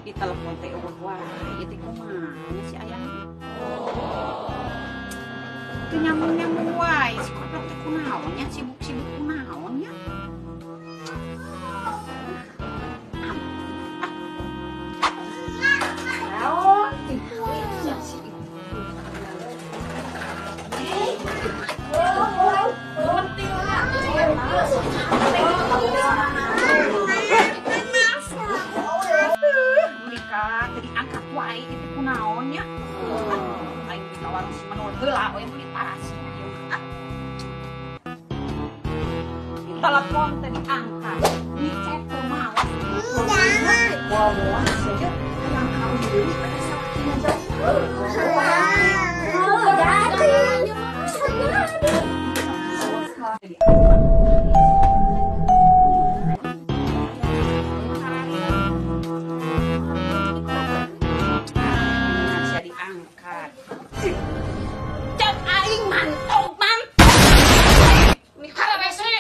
Di telepon teh eueuh wae, ieu teh kumaha nya si ayang. Teu nyambung-nyambung wae, si koplok teh kunaon nya, sibuk-sibuk kunaon nya. Naon? Mereka tadi angkat wae itu kunaon nya. Aing ka warung si Manul heula we meuli tarasi. Telepon tadi angkat, di chat teu malas. Wah, saja hayang kawin deui pada salakina jauh. Jadi angkat. Cek aing mantog mantog. Ini karabese.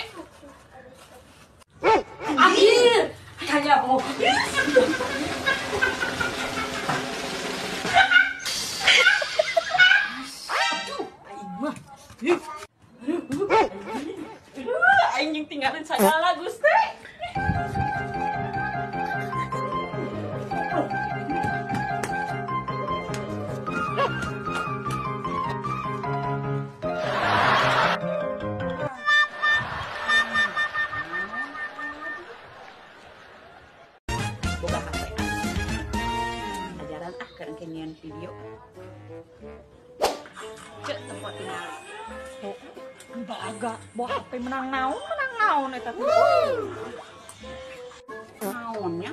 Akhir, kayak oh. Aing jeung tinggalin sagala Gusti. Boga HP. Ajaran ah keur engke video. Cek tempat tinggal. Baga, bawa HP menang naon eta teh. Naonnya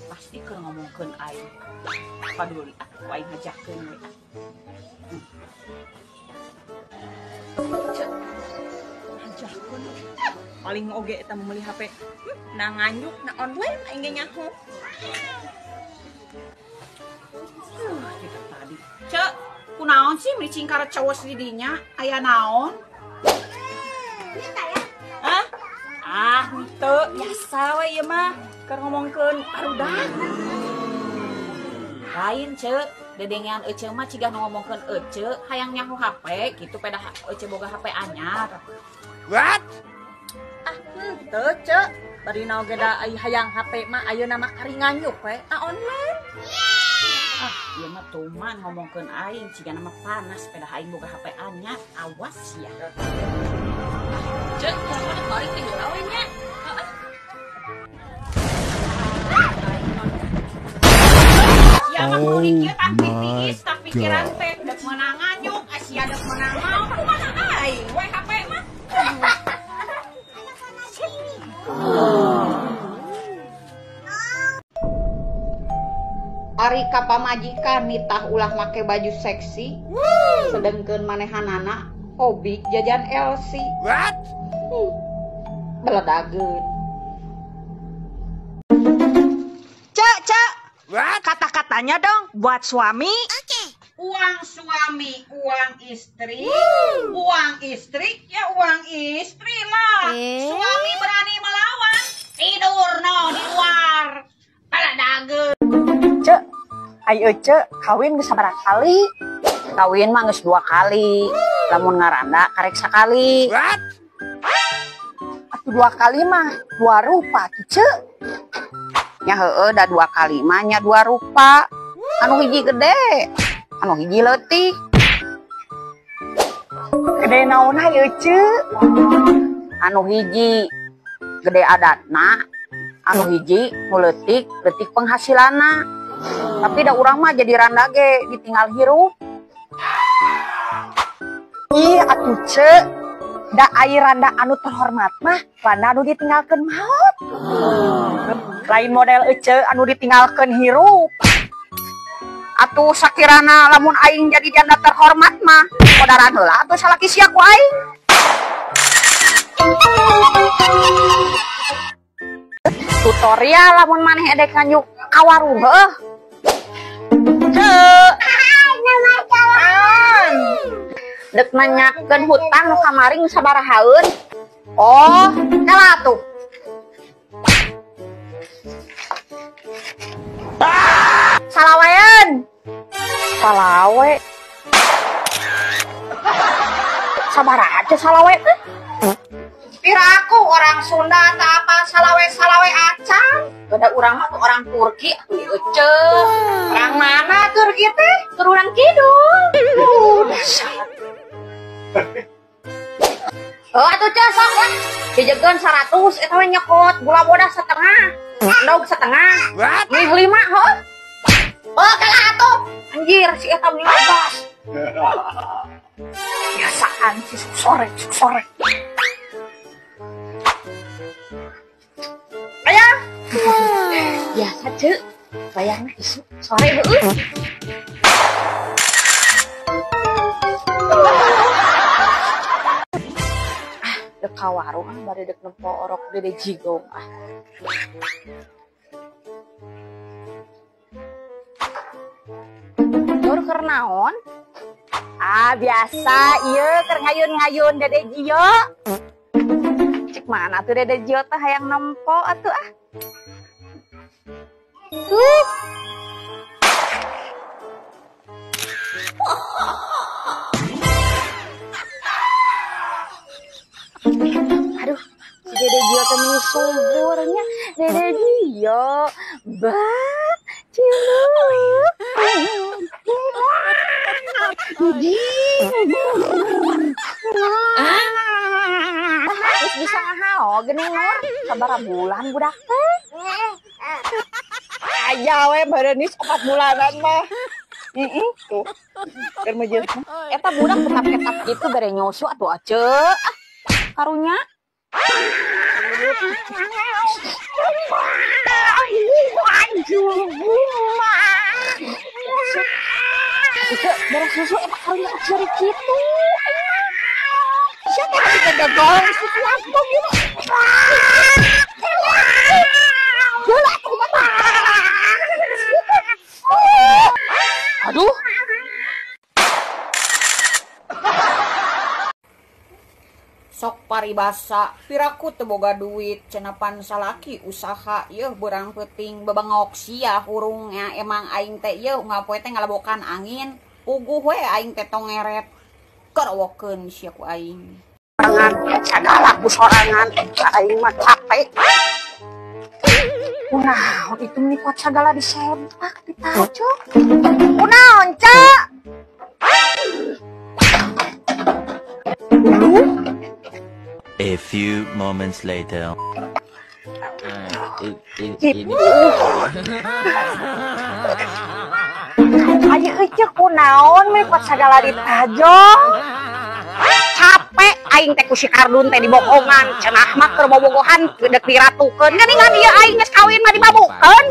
pasti keur ngomongkeun aing. Paduli ah, ku aing ngajakeun we ah. Cek. Ngajakeun. Paling oge eta meuli HP. Na nganyuk, na online aing ge nyaho. Kita tadi. Cek, kunaon sih meuli cingkara cowos di dinya? Aya naon? Hah? Ah, henteu biasa we ieu mah keur ngomongkeun barudak. Lain, Cek, dedengean ece mah ciga nu ngomongkeun ece hayang nyaho HP kitu pedah ece boga HP anyar. What? Ah, henteu, Cek. Bari naon ge da hayang HP mah ayeuna mah kari nganyuk we, ah online. Ah, ieu mah tuman ngomongkeun aing ciga mah panas pedah aing boga HP anyar, awas ya. Cek, kumaha balik teh heula we nya. Heeh. Sia mah kudu kieu tah tiis tah pikiran teh dek meunang nganyuk, sia dek meunang naon kumaha aing we HP mah. Ari ka pamajikan nitah ulah make baju seksi, sedengkeun manehanana hobi jajan LC. What? Beledageun. Cek, cek. What? Kata-katanya dong buat suami. Oke. Uang suami, uang istri. Uang istri, ya uang istri lah. Suami berani melawan, tidur no di luar. Beledageun. Cek, ayo cek, kawin geus sabaraha kali? Kawin mah geus 2 kali. Lamun ngaranda karek sakali. What? Atuh 2 kali mah 2 rupa tuh cek. Nya heueuh da 2 kali mah nya 2 rupa. Anu hiji gede, anu hiji leutik. Gede naonna ieu cek? Anu hiji gede adatna, anu hiji nu leutik, leutik penghasilanna. Tapi da urang mah jadi randa ge ditinggal hirup. Ih atuh cek, da ai randa anu terhormat mah randa anu ditinggalkeun maot. Lain model ece anu ditinggalkeun hirup. Atuh sakirana lamun aing jadi janda terhormat mah kodaran heula atuh salaki sia ku aing. Tutorial lamun maneh edek nganyuk ka warung heuh. Cek. Dek nanyakeun hutang nu kamari sabarahaeun. Oh, kala atuh. Salawe. Sabar aja salawe teh. Piraku orang Sunda tak apa salawe-salawe acan. Beda urang mah tuh orang Turki atuh ece. Orang mana Turki teh? Turunan kidul. Dasar. Oh atuh ceu sok lah. Dijegeun 100 eta we nyekot gula bodas setengah. Endog setengah. Mie 5 heuh. Oh kalah atuh. Anjir si eta meni ngegas. Biasaan si sore sore. Ayah. Biasa ceu. Bayangna isuk sore heueuh. Ah, dek ka warung ah bari dek nempo orok Dede Jigong ah. Nur keur naon? Ah, biasa ieu keur ngayun-ngayun Dede Gio. Cek mana tuh Dede Gio teh hayang nempo atuh ah. Tuh. Aduh, si Dede Gio teh meni suburnya. Dede Gio, bah, ciluk. Geus bisa ngahao geuning Nur, sabaraha bulan budak teh? Aya we beureun 4 bulanan mah. Heeh, tuh. Keur meujeuh. Eta budak ketap-ketap gitu bere nyusu atuh aceu. Ah, karunya. Itu beres susu eta karunya ciri kitu. Siapa yang ngedogong susu aku gitu? Gila aku mah. Aduh. Sok paribasa, piraku teu boga duit, cenapan salaki usaha yeuh beurang peuting bebengok sia hurungnya emang aing teh yeuh ngapoe teh ngalabokan angin, puguh we aing teh tongeret. Kerowokeun sia ku aing. Sorangan sagala ku sorangan aing mah capek. Kunaon itu meni kuat sagala disempak ditajo. Kunaon, Cak? A few moments later. Gitu. Ayo ece kunaon meni kuat sagala ditajo. Capek aing teh ku si Kardun teh dibohongan, cenah mah keur bobogohan dek diratukeun. Geuningan ieu aing geus kawin mah dibabukeun.